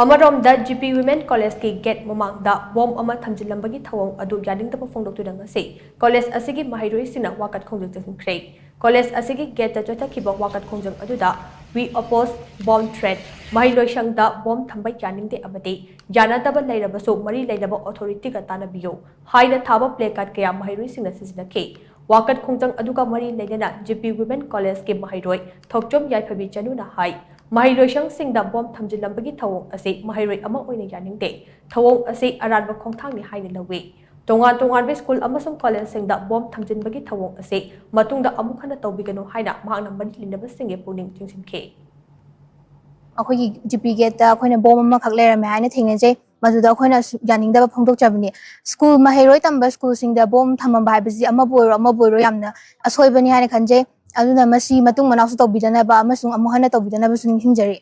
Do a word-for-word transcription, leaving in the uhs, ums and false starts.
ꯑꯃꯔꯣꯝꯗ, G P women ꯀꯣꯂꯦꯖꯀꯤ get ꯃꯃꯥꯡꯗ ꯕꯣꯝ ꯑꯃ ꯊꯝꯖꯤꯜꯂꯝꯕꯒꯤ ꯊꯧꯑꯣꯡ ꯑꯗꯨ ꯌꯥꯅꯤꯡꯗꯕ ꯐꯣꯡꯗꯣꯛꯇꯨꯅ ꯉꯁꯤ ꯀꯣꯂꯦꯖ ꯑꯁꯤꯒꯤ ꯃꯍꯩꯔꯣꯏꯁꯤꯡꯅ ꯋꯥꯀꯠ ꯈꯣꯡꯖꯪ ꯆꯪꯁꯤꯟꯈ꯭ꯔꯦ꯫ ꯀꯣꯂꯦꯖ ꯑꯁꯤꯒꯤ ꯒꯦꯠꯇ ꯆꯠꯊꯈꯤꯕ ꯋꯥꯀꯠ ꯈꯣꯡꯖꯪ ꯑꯗꯨꯗ "We oppose bomb threat", "ꯃꯍꯩꯂꯣꯏꯁꯪꯗ ꯕꯣꯝ ꯊꯝꯕ ꯌꯥꯅꯤꯡꯗꯦ" ꯑꯃꯗꯤ "ꯌꯥꯅꯗꯕ ꯂꯩꯔꯕꯁꯨ ꯃꯔꯤ ꯂꯩꯅꯕ ꯑꯣꯊꯣꯔꯤꯇꯤꯒ ꯇꯥꯟꯅꯕꯤꯌꯨ" ꯍꯥꯏꯅ ꯊꯥꯕ ꯄ꯭ꯂꯦ ꯀꯥꯔꯗ ꯀꯌꯥ ꯃꯍꯩꯔꯣꯏꯁꯤꯡꯅ ꯁꯤꯖꯤꯟꯅꯈꯤ꯫ ꯋꯥꯀꯠ ꯈꯣꯡꯖꯪ ꯑꯗꯨꯒ ꯃꯔꯤ ꯂꯩꯅꯅ ꯖꯤ ꯄꯤ ꯋꯤꯃꯦꯟ ꯀꯣꯂꯦꯖꯀꯤ ꯃꯍꯩꯔꯣꯏ ꯊꯣꯛꯆꯣꯝ ꯌꯥꯏꯐꯕꯤ ꯆꯅꯨꯅ ꯍꯥꯏ, ꯃꯍꯩꯂꯣꯏꯁꯪꯁꯤꯡꯗ ꯕꯣꯝ ꯊꯝꯖꯤꯜꯂꯝꯕꯒꯤ ꯊꯧꯑꯣꯡ ꯑꯁꯤ ꯃꯍꯩꯔꯣꯏ ꯑꯃ ꯑꯣꯏꯅ ꯌꯥꯅꯤꯡꯗꯦ꯫ ꯊꯧꯑꯣꯡ ꯑꯁꯤ ꯑꯔꯥꯟꯕ ꯈꯣꯡꯊꯥꯡꯅꯤ ꯍꯥꯏꯅ ꯂꯧꯏ꯫ ꯇꯣꯉꯥꯟ ꯇꯣꯉꯥꯟꯕ ꯁ꯭ꯀꯨꯜ ꯑꯃꯁꯨꯡ ꯀꯣꯂꯦꯖꯁꯤꯡꯗ ꯕꯣꯝ ꯊꯝꯖꯤꯟꯕꯒꯤ ꯊꯧꯑꯣꯡ ꯑꯁꯤ ꯃꯇꯨꯡꯗ ꯑꯃꯨꯛ ꯍꯟꯅ ꯇꯧꯕꯤꯒꯅꯨ ꯍꯥꯏꯅ ꯃꯍꯥꯛꯅ ꯃꯔꯤ ꯂꯩꯅꯕꯁꯤꯡꯒꯤ ꯄꯨꯛꯅꯤꯡ ꯆꯤꯡꯁꯤꯟꯈꯤ꯫ ꯑꯩꯈꯣꯏꯒꯤ ꯖꯤ ꯄꯤ ꯒꯦꯠꯇ ꯑꯩꯈꯣꯏꯅ ꯕꯣꯝ ꯑꯃꯈꯛ ꯂꯩꯔꯝꯃꯦ ꯍꯥꯏꯅ ꯊꯦꯡꯅꯖꯩ꯫ ꯃꯗꯨꯗ ꯑꯩꯈꯣꯏꯅ ꯁꯨ-, ꯌꯥꯅꯤꯡꯗꯕ ꯐꯣꯡꯗꯣꯛꯆꯕꯅꯤ꯫ ꯁ꯭ꯀꯨꯜ ꯃꯍꯩꯔꯣꯏ ꯇꯝꯕ ꯁ꯭ꯀꯨꯜꯁꯤꯡꯗ ꯕꯣꯝ ꯊꯝꯃꯝꯕ ꯍꯥꯏꯕꯁꯤ ꯑꯃꯕꯨ ꯑꯣꯏꯔꯣ ꯑꯃꯕꯨ ꯑꯣꯏꯔꯣ ꯌꯥꯝꯅ ꯑꯁꯣꯏꯕꯅꯤ ꯍꯥꯏꯅ ꯈꯟꯖꯩ꯫ ꯑꯗꯨꯅ ꯃꯁꯤ ꯃꯇꯨꯡ ꯃꯅꯥꯎꯁꯨ ꯇꯧꯕꯤꯗꯅꯕ ꯑꯃꯁꯨꯡ ꯑꯃꯨꯛ ꯍꯟꯅ ꯇꯧꯕꯤꯗꯅꯕꯁꯨ ꯅꯤꯡꯁꯤꯡꯖꯔꯤ꯫